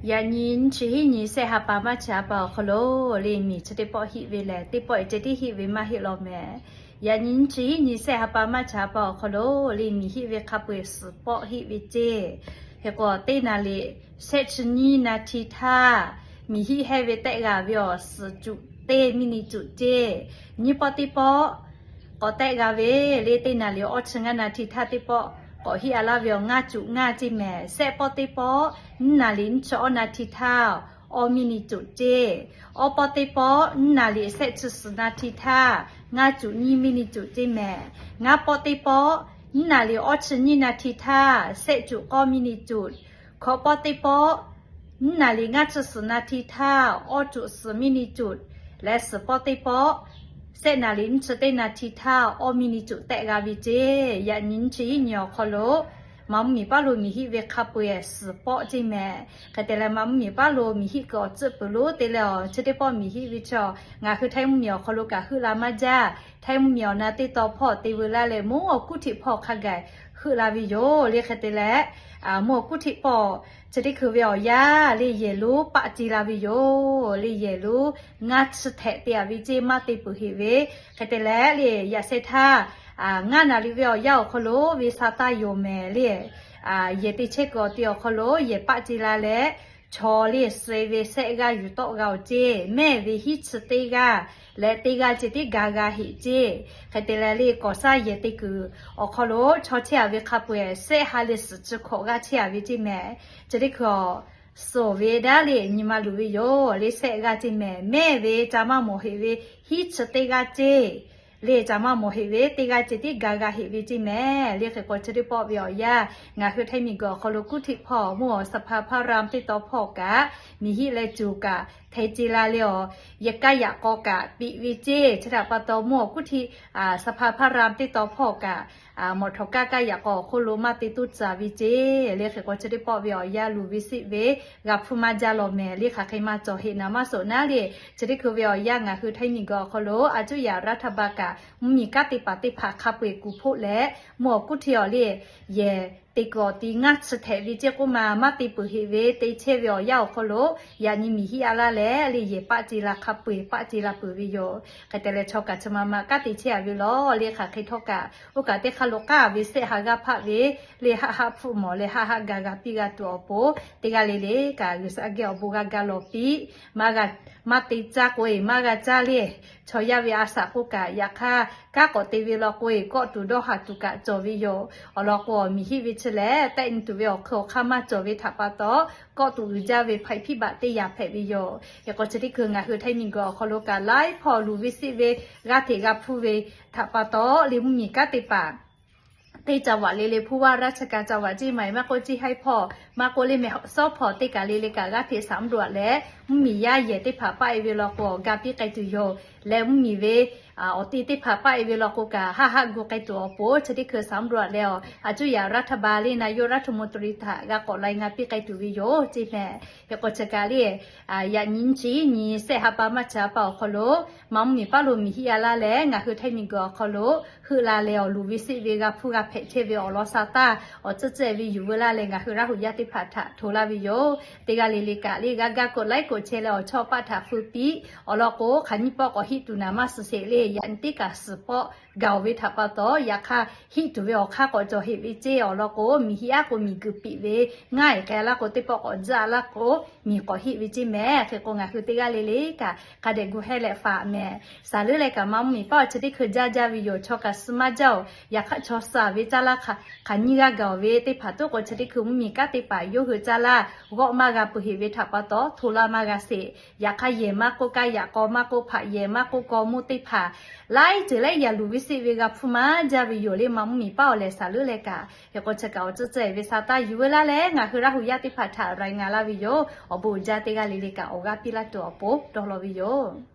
Yaꞈ nyi nyiˇ chi hiˉ nyi sehˆ ha pa maˇ chi ha pa awˬ hk'aw lo le, miˬ chi teˇ pawˆ hiˆ ve lehˬ, teˇ pawˆ e ceh tiˉ hiˆ ve maˇ heˆ law mehˍ. Yaꞈ nyi nyiˇ chi hiˉ nyi sehˆ ha pa maˇ chi ha pa awˬ hk'aw lo le, miˬ hiˆ ve hk'a peu-eˬ suhˍ pawˆ hiˆ ve ceˇ. Hk'e k'o, teˇ naˍ riˍ shehˆ chi nyiˇ naˍ hti htaˇ, miˬ hiˆ hehˇ ve tehˆ g'a ve awˬ suhˍ cuꞈ teˇ miˇ ni cuꞈ ceˇ. Nyiˇ pawˆ teˇ pawˆ k'awꞈ tehˆ g'a ve le, teˇ naˍ riˍ awˇ chi ngaˇ naˍ hti htaˇ teˇ pawˆ k'awꞈ hiˆ a laˇ ve awˬ ngaˇ cuꞈ ngaˇ ceˇ mehˍ. Shehˆ pawˆ teˇ pawˆ nyiˇ naˍ riˍ nyiˇ chi awˇ naˍ hti htaˇ awˇ miˇ ni cuꞈ ceˇ. Awˇ pawˆ teˇ pawˆ nyiˇ naˍ riˍ shehˆ chi suhˍ naˍ hti htaˇ ngaˇ cuꞈ nyiˇ miˇ ni cuꞈ ceˇ mehˍ. Ngaˇ pawˆ teˇ pawˆ nyiˇ naˍ riˍ awˇ chi nyiˇ naˍ hti htaˇ shehˆ cuꞈ k'awˇ miˇ ni cuꞈ. Hkawꞈ pawˆ teˇ pawˆ nyiˇ naˍ riˍ ngaˇ chi suhˍ naˍ hti htaˇ awˇ cuꞈ suhˍ miˇ ni cuꞈ. Leh suhˍ pawˆ teˇ pawˆ shehˆ naˍ riˍ nyiˇ chi teˇ naˍ hti htaˇ awˇ miˇ ni cuꞈ tehˆ g'a ve ceˇ. Yaꞈ nyi nyiˇ chi hiˉ nyi awˬ hk'aw lo maˍ mvuhˇ miˬ paˉ lo miˬ hiˆ ve hk'a peu-eˬ suhˍ pawˆ ceˇ mehˍ. Hk'e te leh maˍ mvuhˇ miˬ paˉ lo miˬ hiˆ kuiˬ awˬ tcuhˆ peuˬ lo te leh awˬ chi teˇ pawˆ miˬ hiˆ ve chaw ngaˬ hui Htaiˇ mvuhˇ miˬ awˬ hk'aw lo kaꞈ heuˆ la maˇ jaˇ. Htaiˇ mvuhˇ miˬ awˬ na teˇ taw hpawˇ te veu laˇ leh mvuhˇ awˬ kuˉ htiˆ hpawˇ hk'a gaˬ heuˆ la ve yoˬ le. Hk'e te leh mvuhˇ awˬ kuˉ htiˆ hpawˇ chi teˇ hkui ve awˬ yanˇ le yehˬ lonˉ paˆ ce la ve yoˬ le. Yehˬ lonˉ ngaˇ chi htehꞈ te-a ve ceˇ maˇ te peuˬ heꞈ ve. Hk'e te leh le yaꞈ sheh htaˇ ngaˇ naˍ riˍ ve awˬ yanˇ awˬ hk'aw lo ve sa taˇ yoˬ mehˍ le. Yehˬ te chehˇ kuiˬ awˬ ti awˬ hk'aw lo yehˬ paˆ ce la leh, chaw le suh-e ve shehˆ g'aˇ yuˬ tawˆ g'a-oˬ ceˇ. Mehˇ ve hiˉ chi teˇ g'aˇ leh teˇ g'aˇ ceh tiˉ ga g'a heꞈ ceˇ. Hk'e te leh le kawˍ shaˉ yehˬ te kuiˬ awˬ hk'aw lo chaw chehˇ-a ve hk'a peu-eˬ shehˆ ha leh suhˍ chi hkawꞈ g'aˇ chehˇ-a ve ceˇ mehˍ. Chi teˇ hkui suhˍ ve daˇ le nyi ma luˬ ve yoˬ le shehˆ g'aˇ ceˇ mehˍ. Mehˇ ve ca maˇ mawˬ heꞈ ve hiˉ chi teˇ g'aˇ ceˇ le ca maˇ mawˬ heꞈ ve teˇ g'aˇ ceh tiˉ ga g'a heꞈ ve ceˇ mehˍ le. Hk'e k'o chi teˇ pawˆ ve awˬ yanˇ ngaˬ hui Htaiˇ miˬ guiˬ awˬ hk'aw lo kuˉ htiˆ hpawˇ mvuhˇ awˬ saˍ hpaˍ hpaˇ raˇ teˇ taw hpawˇ kaꞈ miˬ hiˆ leh coˬ kaꞈ hteh ce la leh awˬ, yehˬ kaˇ yaꞈ k'aw kaꞈ piꞈ ve ceˇ. Chi htaꞈ pa taw mvuhˇ awˬ kuˉ htiˆ saˍ hpaˍ hpaˇ raˇ teˇ taw hpawˇ kaꞈ mawꞈ htawnˍ kaˇ kaˇ yaꞈ k'aw awˬ hk'oˆ lo maˇ te toˇ tcuh ve ceˇ le. Hk'e k'o chi teˇ pawˆ ve awˬ yanˇ luˬ ve siˆ ve g'a hpfuhˇ maˇ jaˇ law mehˍ le. Hk'aˬ hk'e maˇ cawˬ heꞈ naˍ maˇ soꞈ naˉ le. Chi teˇ hkui ve awˬ yanˇ ngaˬ hui Htaiˇ miˬ guiˬ awˬ hk'aw lo a cuˇ yaꞈ รัฐบาล kaꞈ mvuhˇ miˬ kanˉ te paˍ teˇ hpaˍ hk'a peu-eˬ kuˬ hpoˆ leh mvuhˇ awˬ kuˉ htiˆ awˬ le yehˬ te kuiˬ awˬ ti ngaˇ chi htehꞈ ve ceˇ k'oˆ ma maˇ te peuˬ heꞈ ve te chehˇ ve awˬ yanˇ awˬ hk'aw lo yaꞈ nyi miˬ hiˆ a laˇ leh le yehˬ paˆ ce la hk'a peu-eˬ paˆ ce la peuˬ ve yoˬ. Hk'e te leh chaw kaꞈ chi ma ma kanˉ te chehˇ-a ve law le. Hk'aˬ hk'e htawˇ kaꞈ oˇ kaꞈ teˇ hk'aˇ lo k'aˉ ve shehˆ ha g'aˇ hpaˆ ve le haˆ haˆ hpfuhˆ mawˬ leh haˆ haˆ ga g'a piˇ g'a tuˬ awˬ pon teˇ g'aˇ le le kaꞈ G'uiˬsha geh awˬ bon g'a ga lawˬ piˇ. Maˇ g'a maˇ te caˇ k'o-e maˇ g'a caˇ le. Chaw yaˇ ve a shaꞈ k'oˆ kaꞈ yaꞈ hk'aˇ kanˉ k'awꞈ te ve law k'o-e kawˆ tuˬ dawˇ haˍ tuˬ kaꞈ cawˬ ve yoˬ. Awˬ lawn k'o miˬ hiˆ ve chi lehˬ tehˆ nyi tuˬ ve awˬ hk'eun awˬ hk'aˇ maˇ cawˬ ve htaꞈ pa taw kawˆ tuˬ uiˍ jaˇ ve hpaꞈ hpiˇ baꞈ teˇ yanˇ hpehꞈ ve yoˬ. Hk'e k'o chi teˇ hkui ngaˬ hui Htaiˇ miˬ guiˬ awˬ hk'aw lo kaꞈ laiˉ hpawˇ luˬ ve siˆ ve g'aˇ hteꞈ g'a hpfuhˇ ve htaꞈ pa taw le mvuhˇ miˬ kanˉ te paˍ teˇ จังหวัด le le ผู้ว่าราชการจังหวัด เชียงใหม่ maˇ k'oˆ เชียงราย hpawˇ maˇ k'oˆ le Myeongsan hpawˇ teˇ kaˬ le le kaꞈ g'aˇ hteꞈ สำรวจ leh mvuhˇ miˬ yaˇ yehˬ teˇ hpaˍ paˆ-e ve law k'o ga piˇ k'ai tuˬ yoˬ. Leh mvuhˇ miˬ ve awˬ te teˇ hpaˍ paˆ-e ve law k'o kaꞈ haˆ haˆ gu k'ai tuˬ awˬ pon chi teˇ hkui สำรวจ leh awˬ a cuˇ yaꞈ รัฐบาล le naˍ yoˇ รัฐมนตรี htaꞈ g'a k'awꞈ la-e ngaˇ piˇ k'ai tuˬ ve yoˬ ceˇ mehˍ. Hk'e k'o chi kaꞈ le yaꞈ nyi nyiˇ chi nyi sehˆ ha pa maˇ chi ha pa awˬ hk'aw lo maˍ mvuhˇ miˬ paˉ lo miˬ hiˆ a laˇ leh ngaˬ hui Htaiˇ miˬ guiˬ awˬ hk'aw lo heuˆ la leh awˬ luˬ ve siˆ ve g'a hpfuhˇ g'a hpehꞈ chehˇ ve awˬ lawn sa taˇ awˬ tcuhˇ tcuhˇ-e ve yuˬ veu laˇ leh ngaˬ hui Laˇ huˍ yaˇ teˇ hpaˍ htaꞈ hto laˇ ve yoˬ. Teˇ g'aˇ le le kaꞈ le g'a ga กดไลค์ กดแชร์ leh awˬ chawˇ paˆ htaꞈ feu piˇ. Awˬ lawn k'o hk'aˬ nyiˇ pawˆ k'awꞈ hiˆ tuˬ naˍ maˇ suhˍ sheˍ le yaꞈ nyi teˇ kaꞈ suhˍ pawˆ gaˬ-oˬ ve htaꞈ pa taw yaꞈ hk'aˇ hiˆ tuˬ ve awˬ hk'aˇ k'awꞈ cawˬ heꞈ ve ceˇ. Awˬ lawn k'o miˬ hiˆ aˉ k'o miˬ guiˬ piꞈ ve ngaˇ-e k'ai laˇ k'o teˇ pawˆ k'awꞈ tzuhˆ a laˇ k'o miˬ k'awꞈ hiˆ ve ceˇ mehˍ. Hk'e k'o ngaˬ hui teˇ g'aˇ le le kaꞈ hk'a dehꞈ gu hehˇ leh faˍ mehˍ. Saˍ leuˉ leh kaꞈ maˍ mvuhˇ miˬ paˉ awˬ chi teˇ hkui jaˇ jaˇ ve yoˬ. Chaw kaꞈ suh maˇ jaˇ-oˬ. Yaꞈ hk'aˇ chaw suh ve caˇ laˇ hk'aˬ nyiˇ g'aˇ gaˬ-oˬ ve teˇ hpaˍ toˉ k'o chi teˇ hkui mvuhˇ miˬ kanˉ te paˍ yawˇ hui caˇ laˇ g'awˆ maˇ g'a peuˬ heꞈ ve htaꞈ pa taw hto laˇ maˇ g'a sheˍ. Yaꞈ hk'aˇ yehˬ maˇ k'oˆ kaˇ yaꞈ k'aw maˇ k'oˆ hpaꞈ yehˬ maˇ k'oˆ kaw mvuhˇ teˇ hpaˍ laiˉ ceuˬ laiˉ yaꞈ luˬ ve siˆ ve g'a hpfuhˇ maˇ jaˇ ve yoˬ le maˍ mvuhˇ miˬ paˉ awˬ lehˬ saˍ leuˉ leh kaꞈ. Hk'e k'o chi kaꞈ awˬ tcuhˇ tcuhˇ-e ve sa taˇ yuˬ veu laˇ leh ngaˬ hui Laˇ huˍ yaˇ teˇ hpaˍ htaꞈ รายงาน laˇ ve yoˬ. Awˬ bon uiˍ jaˇ teˇ g'aˇ le le kaꞈ awˬ g'aˇ piˇ laˇ tuˬ awˬ pon dawˇ law ve yoˬ.